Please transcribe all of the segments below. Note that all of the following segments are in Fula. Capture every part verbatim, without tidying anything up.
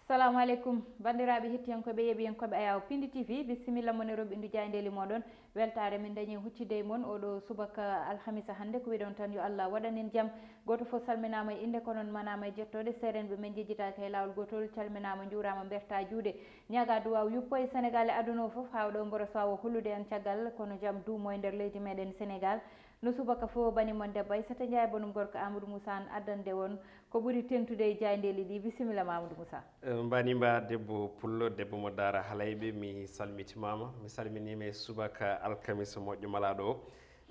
Salamu aleykum, banndiraaɓe hettiyankooɓe, yeeɓiyankooɓe Ayaawo Pindi T V, bisimilla mon e roɓɓindu jaayndeeli mooɗon. Weltaare min dañi huccide e mon oɗo subaka alhamisa hannde. Ko wiɗon tan, yo Allah waɗan en jam. Gooto fof salminaama e innde, ko noon manaama e jettooɗe. Seerenɓe men njejjitaaka e laawol gootol, calminaama, njuuraama, mbertaa juuɗe. Ñaagaa duwaaw yuppo e Senegaal e aduna o fof, haa oɗo mboro so waawa hollude en caggal, kono jam duumo e nder leydi meɗen Senegaal. No subaka fof, bani mon debbo Aissata Ndiaye, bonum gorko Amadou Moussa, an addande on ko ɓuri teŋtude e jaayndeeli ɗi. Bisimilla ma, Amadou Moussa. Eh, mbanimba debbo Pullo, debbo mo Daara Halayɓe, mi salmitimaama. Mi salminiima e subaka alkamisa moƴƴo malaaɗo o.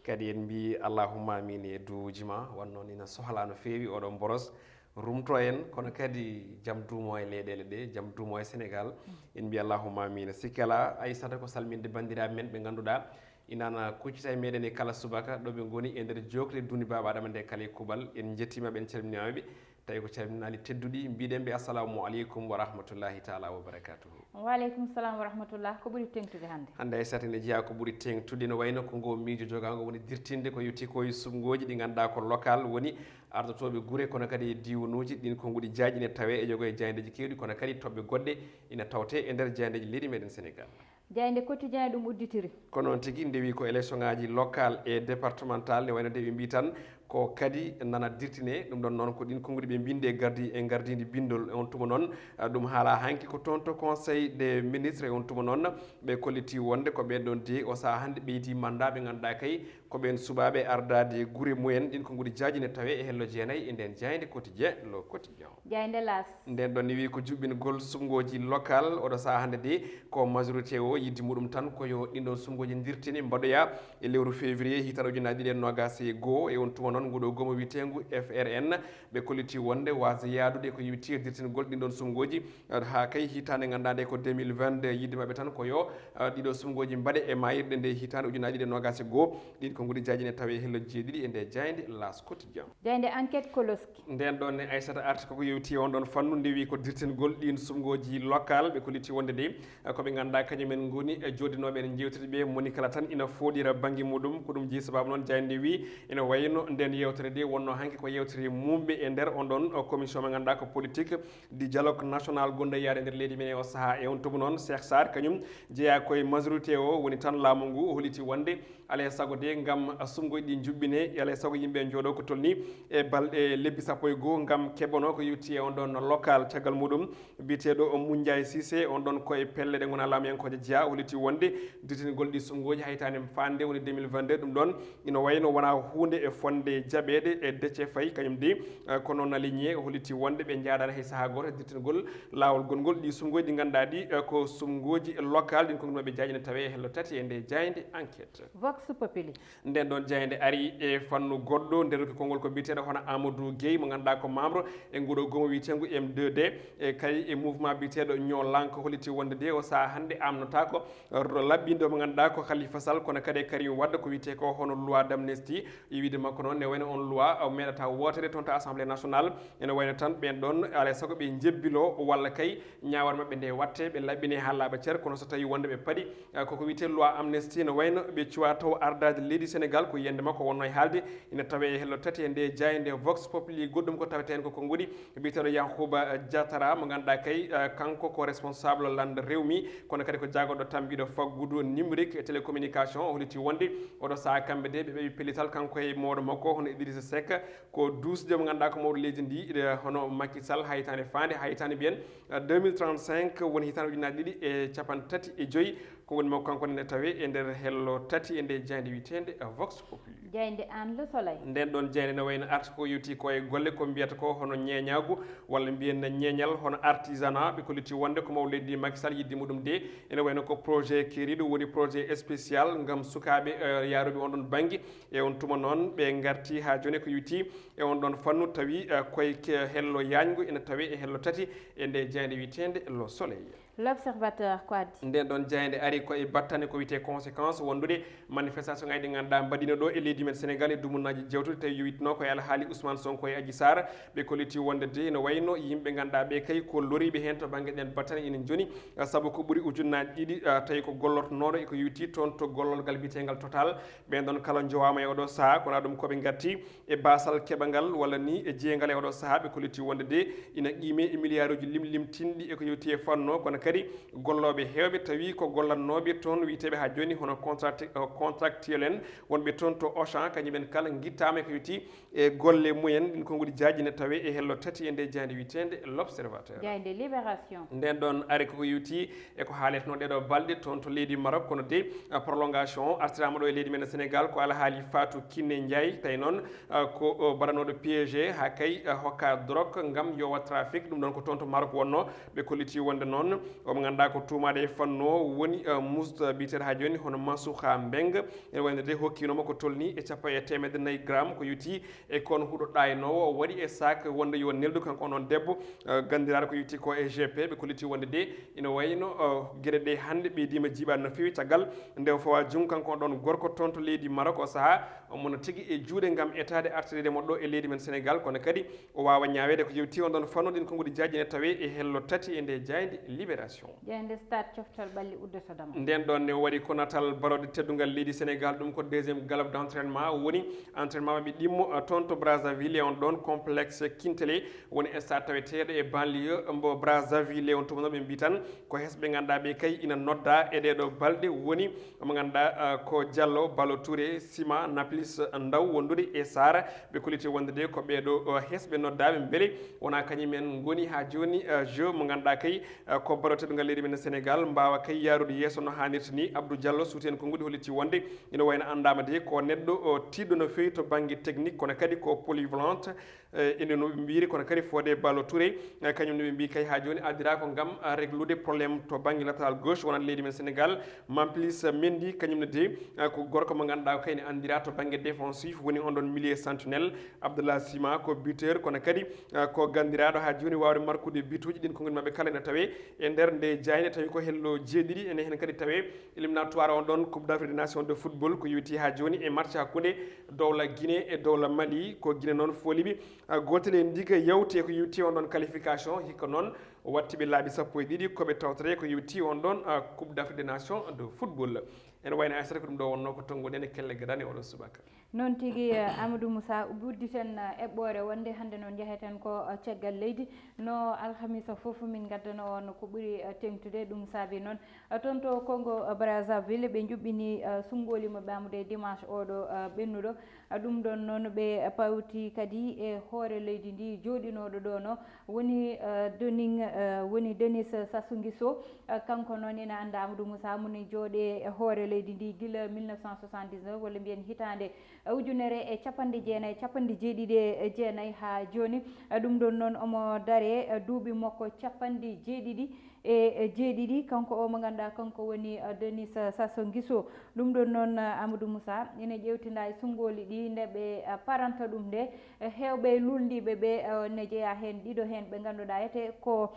Kadi en mbii allahumma amin e duwuuji ma, wonno ni na sohlaa no feewi oɗo mboros. Rumto en, kono kadi jam duumo e leyɗeele ɗe, jam duumo e Senegaal. En mbii allahumma amin. Sikki alaa, Aissata, ko salminde banndiraaɓe men ɓe ngannduɗaa ina na kuccita e meɗen e kala subaka ɗo ɓe ngoni e nder jookle Duuni Baaba Adama nde kala e kuuɓal. En njettiima ɓe, en calminiima ɓe. Tawi ko calminaali tedduɗi, mbiɗen ɓe assalamu aleykum wa rahmatullahi taala wa barakatuhu. Wa aleykum salam wa rahmatullah. Ko ɓuri teŋtude hannde? Hannde, Aissata, ene jeyaa ko ɓuri teŋtude, no wayno ko ngo miijo jogaango woni dirtinde ko yowti ko e suɓngooji ɗi ngannduɗaa ko local woni ardotooɓe gure, kono kadi e diiwanuuji. Ɗin konnguɗi jaaƴi ene tawee e yogo e jaayndeeji keewɗi, kono kadi toɓɓe goɗɗe ina tawtee e nder jaayndeeji leydi meɗen Senegaal. Jaaynde Quotidien ɗum udditiri. Ko noon tigi, ndewi ko électionŋaaji local e départemental, ne wayno nde ɓe mbii tan ko kadi nana dirtine. Ɗum ɗon noon ko ɗin konnguɗi ɓe mbindi e gardi, e gardiindi binndol. E on tuma noon, ah, ɗum haalaa hanki ko toon to Conseil des ministres. E on tuma noon ɓe kolliti wonde ko ɓeen ɗon de o sahaa hannde ɓeydi mandat ɓe ngannduɗaa kay ko ɓeen suɓaaɓe ardaade gure mumen. Ɗin konnguɗi jaaƴi ne tawee e hello jeenayi e ndeen jaaynde Quotidien, Le Quotidien. Jaaynde L'As. Ndeen ɗon ne wii ko juɓɓingol suɓngooji local. Oɗo sahaa hannde de ko majorité o yidde muɗum tan ko yo ɗin ɗon suɓngooji dirtine mbaɗoya e lewru février hitaande ujunnaji ɗiɗi e noogas e goo. E on tuma noon nguɗo goomu wiyeteengu F R N ɓe kolliti wonde waasde yaadude ko yowiti dirtingol ɗin ɗon suɓngooji, ah, haa kay hitaande ngannduɗaa nde ko deux mille vingt-deux. Yidde maɓɓe tan ko yo, ah, ɗiɗo suɓngooji mbaɗe e maayirɗe nde hitaande ujunnaji ɗiɗi e noogas e goo. Ɗin konnguɗi jaaƴi ne tawee hello jeeɗiɗi e nde jaaynde L'As Quotidien. Jaaynde Enquête, Koloski. Ndeen ɗon ne Aissata arti koko yowti e on ɗon fannu, ndewi ko dirtingol ɗin suɓngooji local. Ɓe kolliti wonde de, eh, ko ɓe ngannduɗaa kañum en ngoni, eh, jooɗinooɓe ene njeewtidi ɓe, moni kala tan ina fooɗira bannge muɗum. Ko ɗum jeyi sababu noon jaaynde wii ene wayno ndeen yeewtere de wonno hanki ko yeewtere muumɓe e nder on ɗon, eh, commission mo ngannduɗaa ko politique du dialogue national gonɗo e yaade nder leydi men e o sahaa. E on tuma noon Cheikh Sarr kañum jeyaa koye majorité o, woni tan laamu ngu holliti wonde alaa e sago de, ngam suɓngooji ɗi njuɓɓine, alaa e sago yimɓe njooɗo ko tolni e balɗe lebbi sappo e goo ngam keɓono ko yowti e on ɗon local. Caggal muɗum, biyeteeɗo Moundiaye Cissé, on ɗon ko e pelle ɗe ngonaa laamuyankooje jeyaa, holliti wonde dirtingol ɗi suɓngooji haytaande faande woni deux mille vingt-deux. Ɗum ɗon ina wayno wonaa huunde e fotde jaɓeede e Déthié Faye, kañum de, eh, kono Naligné holliti wonde ɓe njaadaani hay sahaa gooto e dirtingol laawol gonngol ɗi suɓngooji ɗi ngannduɗaa ɗi, eh, ko suɓngooji local. Ɗin konnguɗi maɓɓe jaaƴi ne tawee e hello tati e nde jaaynde Enquête. Vox Populi. Ndeen ɗon jaaynde ari e fannu goɗɗo, nder rokki konngol ko biyeteeɗo hono Amadou Gueye, mo ngannduɗaa ko membre e nguɗo goomu wiyeteengu M deux D, e kay e mouvement biyeteeɗo Ñoo Lank, holliti wonde de o sahaa hannde amnotaako laɓɓinɗo mo ngannduɗaa ko Khalifa Sall, kono kadi e Karim Wade, ko wiyetee ko hono loi d'amnistie. E wiide makko noon, ne wayno on loi o meeɗataa wooteede toon to Assemblée nationale. Ene wayno tan ɓeen ɗon alaa e sago ɓe njebbilo walla kay ñaawal maɓɓe nde watte, ɓe laɓɓine haa laaɓa cer, kono so tawii wonde ɓe paɗi, eh, koko wiyetee loi amnistie, no wayno ɓe cuwaa taw ardaade leydi Senegaal, ko yiyannde makko wonno e haalde, ina tawee e hello tati e nde jaaynde Vox Populi. Goɗɗum ko tawetee heen ko konnguɗi biyeteeɗo Yankhoba Diattara, mo ngannduɗaa kay, eh, kanko ko responsable lannda rewmi, kono kadi ko jaagorɗo tambiiɗo faggudu numérique e télécommunication. O holliti wonde oɗo sahaa kamɓe de ɓe ɓeɓi pellital kanko e mawɗo makko hono Idrissa Seck, ko duusde mo ngannduɗaa ko mawɗo leydi ndi, eh, hono Macky Sall, haytaande faande, haytaande mbiyen, eh, deux mille trente-cinq woni hitaande ujunnaji ɗiɗi e capanɗe tati e joyi. Ko woni makko kanko ne tawee e nder hello tati e nde jaaynde wiyeteende, eh, Vox Populi. Jaaynde Aan Le Soleil. Ndeen ɗon jaaynde ne wayno arti ko yowti ko e golle ko mbiyata ko hono ñeeñaagu walla mbiyen ñeeñal hono artisanat. Ɓe kolliti wonde ko mawɗo leydi ndi Macky Sall yidde muɗum de ene wayno ko projet keeriiɗo woni projet spécial ngam sukaaɓe, eh, yaarooɓe on ɗon bannge. E on tuma noon, ɓe ngarti haa jooni ko yowiti e on ɗon fannu, tawi, eh, koye ke-, hello yaañngu ene tawee e hello tati e nde jaaynde wiyeteende Le Soleil. L'Observateur ko addi? Ndeen ɗon jaaynde ari ko e battane ko wiyetee conséquence wondude manifestation ngaji ɗi ngannduɗaa mbaɗiino ɗo e leydi Men Sénégal e dumunaaji jewtuɗi, tawi yowitnoo ko e alhaali Ousmane Sonko e Adji Sarr. Ɓe kolliti wonde de ene wayno yimɓe ngannduɗaa ɓe kay ko loriiɓe heen to bannge ɗeen battane enen njoni, sabu ko ɓuri ujunnaaji ɗiɗi, ah, tawi ko gollortonooɗo e ko yowiti toon to gollorgal biyeteengal Total. Ɓeen ɗoon kala njowaama e oɗo sahaa, kono ɗum ko ɓe ngatti e baasal keɓangal walla ni e jeeyngal e oɗo sahaa. Ɓe kolliti wonde de ina qiime e miliyaaruuji limlimtinɗi e ko yowiti e fannu o, kono kadi gollooɓe heewɓe tawi ko gollannooɓe toon wiyeteeɓe haa jooni hono contract-, contractuel en wonɓe toon to Auchan, kañum en kala ngittaama e ko yowiti e golle mumen. Ɗin konguɗi jaaji ne tawe e hello tati e nde jaaynde wiyeteende L'Observateur. Jaaynde Libération. Nden ɗon ari koko yowiti e ko haaletno ɗeɗo balɗe toon to leydi Maroc, kono de, ah, prolongation o artirama ɗo e leydi men Sénégal ko alhaali Fatou Kiné Ndiaye, tawi noon, ah, ko, oh, baɗanooɗo piégé haa kay, ah, hokka drogue ngam yowa trafic. Ɗum ɗon ko toon to Maroc wonno. Ɓe kolliti wonde noon omo ngannduɗaa ko tuumaaɗo e fannu o woni, ah, musda biyeteeɗo haa jooni hono Mansouha Mbeng. Ene wayno de hokkiinomo ko tolni e cappo e teemedde nayi gramme ko yowiti e kon huɗo ɗaynoowo o waɗi e sac wonde yo neldu kanko onon debbo, eh, ganndiraaɗo ko yowiti ko e G P. Ɓe kolliti wonde de ina wayno, eh, geɗe ɗe hannde ɓeydiima jiiɓaade no feewi caggal nde o fawa junngo kanko on ɗon gorko toon to leydi Maroc o sahaa omo no tigi e juuɗe ngam etaade artireede mo ɗo e leydi men Sénégal, kono kadi o waawa ñaaweede ko yowiti on ɗon fannu. Ɗin konguɗi jaaji ne tawe e hello tati e nde jaaynde Libération. Jaaynde Stade, coftal ɓalli uddata dama. Nden ɗon ne waɗi ko natal barode teddungal leydi Sénégal, ɗum ko deuxième galop d'entraînement, woni entraînement maɓɓe ɗimmo, eh, toon to Brazzaville, e on ɗon complexe Kintele, woni stade taweteeɗo e banlieue mbo Brazzaville. On tuma noon ɓe mbi tan ko hesɓe ngannduɗaa ɓe kay ina nodda e ɗeɗo balɗe, woni mo ngannduɗaa, eh, ko Diallo, Ballo Touré, Sima, Nampalys Ndaw wondude e Sarr. Ɓe kolliti wonde de ko ɓeɗo, eh, hesɓe noddaaɓe, mbele wona kañum en ngoni haa jooni, eh, jeu mo ngannduɗaa kay, eh, ko ballon teddungal leydi men Sénégal mbaawa kay yaarude yeeso no haanirta ni. Abdou Diallo suuti heen konnguɗi, holliti wonde ina wayno anndaama de ko neɗɗo o tiiɗɗo no feewi to bannge technique, kono kadi ko polyvalente, eh, ene no ɓe mbiyiri, kono kadi Fodé Ballo Touré, eh, kañum ne ɓe mbiyi kay haa jooni ardiraako ngam, ah, réglude problème to bannge latéral gauche wonande leydi men Sénégal. Nampalys Mendy kañum ne de, ah, ko gorko mo ngannduɗaa ko kay ne anndira to bannge défensif, woni on ɗon milieu sentinelle. Abdallah Sima ko buteur, kono kadi, ah, ko ganndiraaɗo haa jooni waawde markude bituuji. Ɗin konguɗi maɓɓe kala ene tawe e nder nde jaaynde, tawi ko hello jeeɗiɗi ene heen kadi tawe éliminatoire on ɗon Coupe d'Afrique des Nations de football ko yowiti haa jooni e match hakkunde dowla Guinée e dowla Mali. Ko Guinée noon fooliɓe, ah, gootel e ndiga yawti e ko yowiti on ɗon qualification. Hikka noon wattiɓe laabi sappo e ɗiɗi ko ɓe tawtore ko yowiti on ɗon, ah, Coupe d'Afrique des Nations de football. Ene wayno Aysata ko ɗum ɗo wonno ko tonnguɗen e kelle gadane oɗo subaka. Noon tigi, eh, Amadou Moussa, udditen, eh, eɓɓoore wonde hannde noon njaheten ko, eh, caggal leydi. No alhamisa fof min ngaddano on ko ɓuri, eh, teŋtude. Ɗum saabi noon, eh, toon to Congo, eh, Brazzaville, ɓe njuɓɓini, eh, sunngooli maɓɓe amude dimanche oɗo, eh, ɓennuɗo. Eh, ɗum ɗon noon ɓe pawti kadi e hoore leydi ndi jooɗinooɗo ɗo no woni, eh, Denis, eh, woni Denis Sassou Nguesso. Eh, kanko noon ina annda Amadou Moussa moni jooɗe e hoore leydi ndi gila mille neuf cent soixante-dix-neuf walla mbiyen hitaande ujunere e capanɗe jeenayi, capanɗe jeeɗiɗi e jeenayi haa jooni. Ɗum ɗoon noon omo dare duuɓi makko capanɗe jeeɗiɗi e jeeɗiɗi. Kanko o mo ngannduɗaa kanko woni Denis Sassou Nguesso. Ɗum ɗoon noon Amadou Moussa ene ƴeewtinda e sunngooli ɗi nde ɓe paranta ɗum nde. Heewɓe e luulndiiɓe ɓe ne jeyaa heen ɗiɗo heen ɓe ngannduɗaa ete ko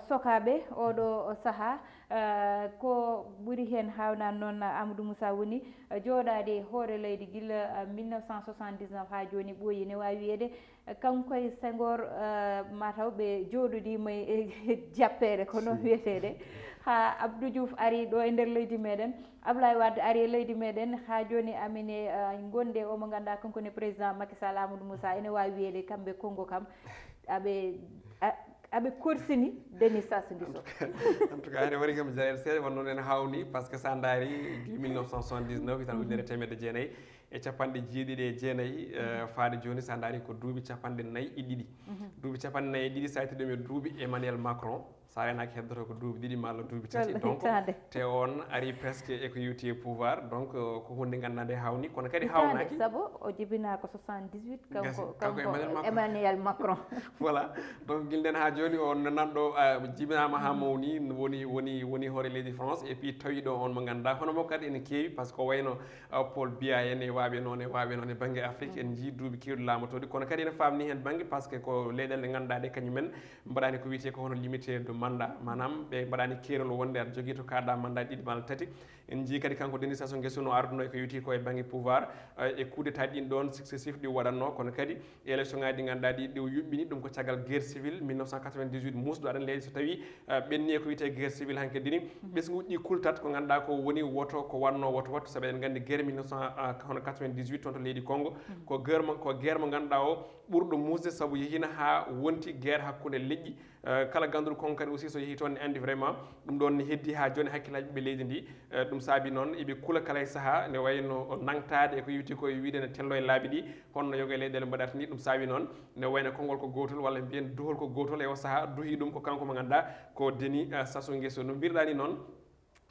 sokaaɓe ooɗo sahaa. Eh, ko ɓuri heen haawnaan noon Amadou Moussa woni, eh, jooɗaade e hoore leydi gila, eh, mille neuf cent soixante-dix-neuf haa jooni ɓooyi. Ne waawi wiyeede, eh, kanko e Senghor, eh, mataw ɓe jooɗodiima e jappeere, ko noon wiyeteede. Haa Abdou Diouf ari ɗo e nder leydi meɗen, Ablaye Wade ari e leydi meɗen, haa jooni amin e, eh, ngonde o mo ngannduɗaa kanko ne président Macky Sall, Amadou Moussa, ene waawi wiyeede kamɓe Congo kam, aɓe, a-, aɓe korsini Denis Sassou Nguesso. En tout cas, en tout cas, ene waɗi kam jarel seeɗa, wonno en hawni, parce que sa ndaari, gila mille neuf cent soixante-dix-neuf, tan ujunere teemedde jeenayi e capanɗe jeeɗiɗi e jeenayi, eh, faade jooni, sa ndaari ko duuɓi capanɗe nayi e ɗiɗi. Mhm. Duuɓi capanɗe nayi e ɗiɗi, sa itti ɗum e duuɓi Emmanuel Macron, sa reenaaki heddoto ko duuɓi ɗiɗi malla duuɓi tati. Donc, hitaande. Te on ari presque e ko yowti e pouvoir, donc, eh, ko hunde ngannduɗaa nde hawni, kono kadi hitaande, hawnaaki. Sabu o jibinaa ko soixante-dix-huit, kanko, kanko kanko Emmanuel Macron. Emmanuel Macron. Voilà. Donc, gila nden haa jooni, o nanɗo, ah, jibinaama haa mawni, woni, woni, woni hoore leydi France. Et puis, tawi ɗo on mo ngannduɗaa, hono mo kadi ene keewi, parce que o wayno, ah, Paul Biya en e waaɓe noon, e waaɓe noon e bannge Afrique, en njii duuɓi keewɗi laamotooɗi. Kono kadi ene faamni heen bannge, parce que ko leyɗeele ɗe ngannduɗaa ɗe kañumen mbaɗaani ko wiyetee ko hono limité de Mandat, maanaam ɓe mbaɗaani keerol wonde aɗa jogii to kaaɗa mandat ɗiɗi malla tati. En njii kadi kanko Denis Sassou Nguesso no ardunoo e ko yowiti ko e bannge pouvoir, eh, e coup d'état ɗin ɗon successif ɗi waɗatnoo, kono kadi e élection ŋaaji ɗi ngannduɗaa ɗi, ɗi o yuɓɓini ɗum ko caggal guerre civile mille neuf cent quatre-vingt-dix-huit muusɗo, aɗa anndi leydi so tawii, eh, ɓenni e ko wiyetee guerre civile hanki dini. Ɓesnguuji ɗi kultat ko ngannduɗaa ko woni woto ko waɗnoo woto wattu, sabu eɗen nganndi guerre mille neuf cent, ah, hono quatre-vingt-dix-huit toon to leydi Congo, ko guerre mo, ko guerre mo ngannduɗaa o ɓurɗo muusde, sabu yehiino haa wonti guerre hakkunde leƴƴi. Eh, kala gannduɗo Congo kadi aussi so yehii toon ne anndi vraiment ɗum ɗon ne heddi haa jooni hakkillaaji ɓiɓɓe leydi ndi. Eh, ɗum saabi noon eɓe kula kala e sahaa ne wayno nangtaade e ko yowiti ko e wiyde ne tello e laabi ɗi, honno yoga e leyɗeele mbaɗata ni. Ɗum saabi noon ne wayno konngol ko gootol walla mbiyen duhol ko gootol e o sahaa, duhi ɗum ko kanko mo ngannduɗaa ko Denis, eh, Sassou Nguesso. No mbirɗaa ni noon,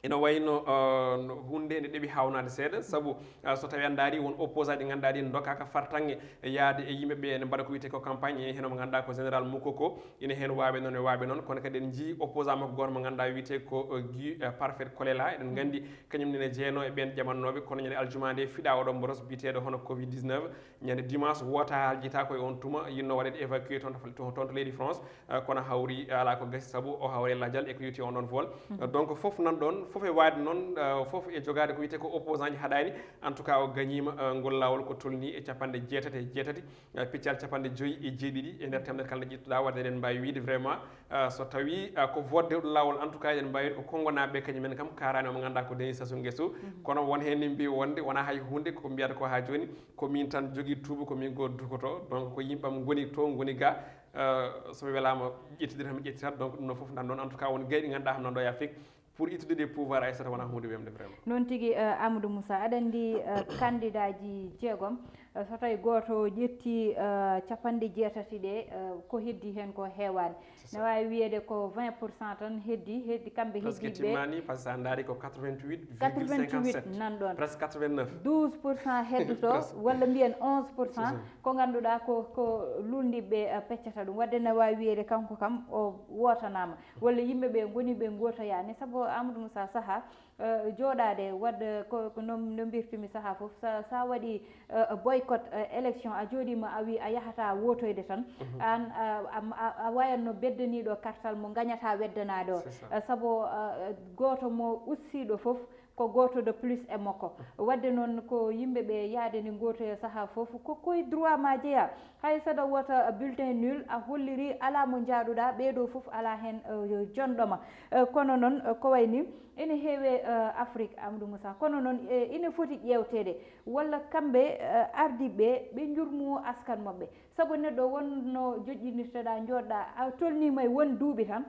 ina wayno, eh, no huunde nde ɗeɓi haawnaade seeɗa, sabu, eh, so tawii a ndaari won opposant ɗi ngannduɗaa ɗi ndokkaaka fartaŋŋe yaade e yimɓe ɓe ene mbaɗa ko wiyetee ko campagne, e heno mo ngannduɗaa ko général Mukoko, ina heen waaɓe noon e waaɓe noon, kono kadi en njii opposant makko gooto mo ngannduɗaa wiyetee ko, eh, Guy, eh, Parfait Kolela, eɗen nganndi kañum nene jeyno e ɓeen ƴamannooɓe, kono ñande aljuma nde fiɗaa oɗo mboros biyeteeɗo hono covid dix-neuf, ñande dimanche wota haljitaa ko e on tuma, yinno waɗeede évacué toon to, to, toon to leydi France, eh, kono hawri, eh, alaa ko gasi, sabu o hawri lajal e ko yowiti on ɗon vol. Eh, donc, fof nan ɗon, fof e waade noon, eh, fof e jogaade ko wiyetee ko opposant ji haɗaani. En tout cas, o gañiima, eh, ngol laawol ko tolnii e capanɗe jeetati e jeetati, eh, piccal capanɗe joyi e jeeɗiɗi e nder temedere kala nde ƴettuɗaa, waɗde eɗen mbaawi wiyde vraiment, eh, so tawii, eh, ko vote dewɗo laawol, en tout cas, eɗen mbaawi wiyde ko Kongonaaɓe ɓe kañum en kam kaaraani omo ngannduɗaa ko Denis Sassou Nguesso. Kono won heen ne mbiyi wonde wonaa hay huunde ko mbiyata ko haa jooni, ko miin tan jogii tuuba, ko miin gooto dukoto, donc ko yimɓe am ngoni to, ngoni ga, eh, so mi welaama ƴettidir tan mi ƴettitat, donc ɗum ɗo fof nan ɗon, en tout cas, won gayɗi ngannduɗaa kam nan ɗo e Afrique, pour ittude ɗe pouvoir, Aissata, wonaa huunde wemde vraiment. Noon tigi, eh, Amadou Moussa, aɗa anndi, eh, candidat ji jeegom, eh, so tawi gooto ƴetti, eh, capanɗe jeetati ɗe, eh, ko heddi heen ko heewaani. C'est ça. Ne waawi wiyeede ko vingt pour cent tan heddi, heddi kamɓe heddiiɓe. Presque heddiiɓe ɓe timmaani, par ce que so a ndaari ko quatre-vingt-huit virgule cinquante-sept. Quatre-vingt-huit nan ɗon. Presque quatre-vingt-neuf. Douze pour cent heddoto, presque, walla mbiyen onze pour cent, c'est ça, ko ngannduɗaa ko, ko luulndiiɓe ɓe, eh, peccata ɗum. Waɗde ne waawi wiyeede kanko kam o wootanaama. Walla yimɓe ɓe ngoni ɓe ngootoyaani. Sabu Amadou Moussa, sahaa, eh, jooɗaade waɗde ko, ko no, no mbirtumi sahaa fof, sa, sa waɗi, eh, boycott, eh, élection, a jooɗiima, a wi a yahata wootoyde tan, aan, a, a, a, a wayatno beddaniiɗo kartal mo ngañata weddanaade o. C'est ça. Eh, sabu, eh, gooto mo ustiiɗo fof ko gooto de plus e makko. Waɗde noon ko yimɓe ɓe yahde ne ngootoya sahaa fof, ko koye droit ma jeyaa. Hay saɗa wota bulletin nul, a holliri alaa mo njaaduɗaa, ɓee ɗoo fof alaa heen, eh, jonɗo ma. Eh, kono noon, eh, ko wayi ni, ene heewe, eh, Afrique, Amadou Moussa. Kono noon, eh, ene foti ƴeewteede, walla kamɓe, eh, ardiiɓe ɓe, ɓe njurmo askan maɓɓe. Sabu neɗɗo won no joƴƴinirteɗaa, njooɗɗaa, a tolniima e won duuɓi tan,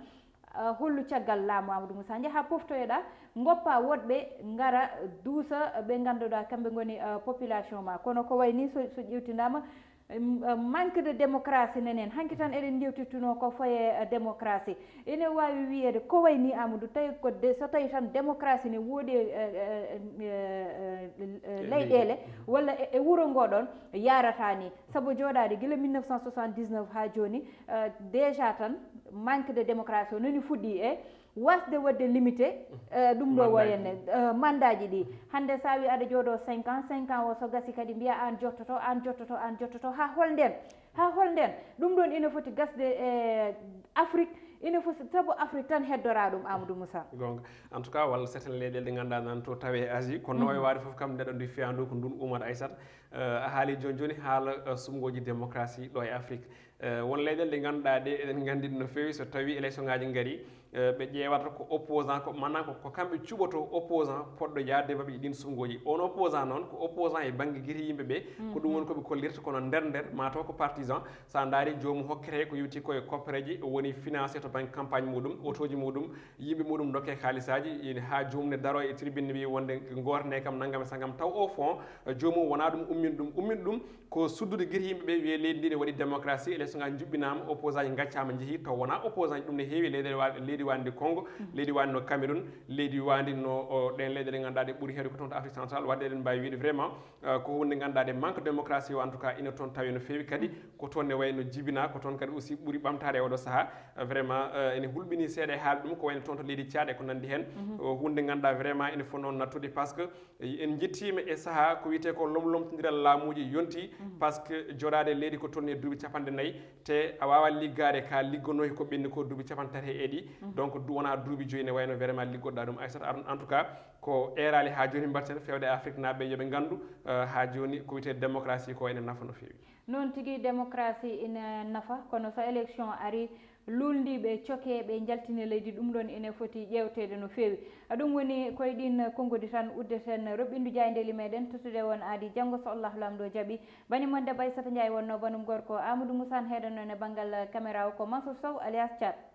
eh, hollu caggal laamu, Amadou Moussa. Njaha poftoyoɗaa, ngoppa woɗɓe, ngara duusa ɓe ngannduɗaa kamɓe ngoni, eh, population ma. Kono ko wayi ni so, so ƴeewtindaama, em, eh, manque de démocratie nenen. Hanki tan eɗen njewtittuno ko faye, eh, démocratie. Ene waawi wiyeede ko wayi ni, Amadou, tawi ko de, so tawi tan démocratie ne woodi, eh, eh, eh, eh, eh, leyɗeele walla e, e wuro ngo ɗon yarata ni. Sabu jooɗaade gila mille neuf cent soixante-dix-neuf haa jooni, eh, déjà tan manque de démocratie o nani fuɗɗi e wasde waɗde limité, eh, ɗum ɗo wayenne, eh, mandat ji ɗi. Hannde so a wi aɗa jooɗo cinq ans, cinq ans o so gasi kadi mbiya aan jottoto, aan jottoto, aan jottoto. Haa hol nden? Haa hol nden? Ɗum ɗon ina foti gasde e Afrique, ina foti, sabu Afrique tan heddora ɗum, Amadou Moussa. Goonga. En tout cas, walla certaines leyɗeele ɗe ngannduɗaa nan to tawe e Asie, kono no e waade fof kam neɗɗo ndi fiyaandu ko ndun umata, Aissata. Eh, a haali jooni jooni haala, eh, sumngooji démocratie ɗo e Afrique. Eh, won leyɗeele ɗe ngannduɗaa ɗe eɗen nganndi ɗum no feewi, so tawi élection ngaji ngari, eh, ɓe ƴeewata ko opposant, ko, maanaam ko, ko kamɓe cuɓoto opposant poɗɗo yaade maɓɓe e ɗin sumngooji. On opposant noon ko opposant e bannge gite yimɓe ɓe, ko ɗum woni ko ɓe kollirta, kono nder nder mataw ko partisan. So a ndaari joomum hokkete ko yowti ko e koppereeje, o woni financé to bannge campagne muɗum, autoji muɗum, yimɓe muɗum dokke haalisaaji, ina haa joomum ne daro e tribune ne wiya wonde ngootane kam nanngam e sanngam, taw au fond, eh, joomum wonaa ɗum ummini ɗum. Ummini ɗum ko suddude gite yimɓe ɓe, wiye leydi ndi ne waɗi démocratie, élection ngaji njuɓɓinaama, opposant ji ngaccaama, njehii, taw wonaa opposant ji, ɗum ne heewi e leyɗeele wa-, leydi wandi Congo, leydi wandi no Cameroun, leydi wandi no, o, ɗen leyɗeele ɗe ngannduɗaa ɗe ɓuri heewde ko toon to Afrique centrale. Waɗde eɗen mbaawi wiide vraiment, eh, ko huunde ngannduɗaa nde manque démocratie o, en tout cas, ina toon tawi no feewi kadi, ko toon ne wayi no jibinaa, ko toon kadi aussi ɓuri ɓamtaade e oɗo sahaa. Eh, vraiment, eh, ene hulɓini seeɗa e haalde ɗum, ko wayno toon to leydi Tchad e ko nanndi heen. O, huunde ngannduɗaa vraiment ene foti noon nattude, parce que en njettiima e sahaa ko wiyetee ko lomlomtondiral laamuuji yonti, parce que jooɗaade e leydi ko tolni e duuɓi capanɗe nayi, Te a waawaa liggaade ka liggonooki ko ɓenni ko duuɓi capanɗe tati e ɗiɗi. Donc, du wonaa duuɓi joyi ne wayno vraiment liggoɗaa ɗum. Aysata, en tout cas, ko eeraali haa jooni mbaɗten feewde Afrique naaɓe yo ɓe nganndu, eh, haa jooni ko wiyetee démocratie ko ene nafa no feewi. Noon tigi, démocratie ina nafa, kono so élection ari, luulndiiɓe coke ɓe njaltini leydi, ɗum ɗoon ene foti ƴeewteede no feewi. Ɗum woni koye ɗiin konngudi tan uddeten roɓɓindu jaayndeeli meɗen, tottude on aadi janngo so Allahu Laamɗo jaɓi. Bani mon debbo Aysata Njaay wonno banum gorko Amadou Moussa, heɗono e banngal caméra o ko Mansour Sow alias Thiat.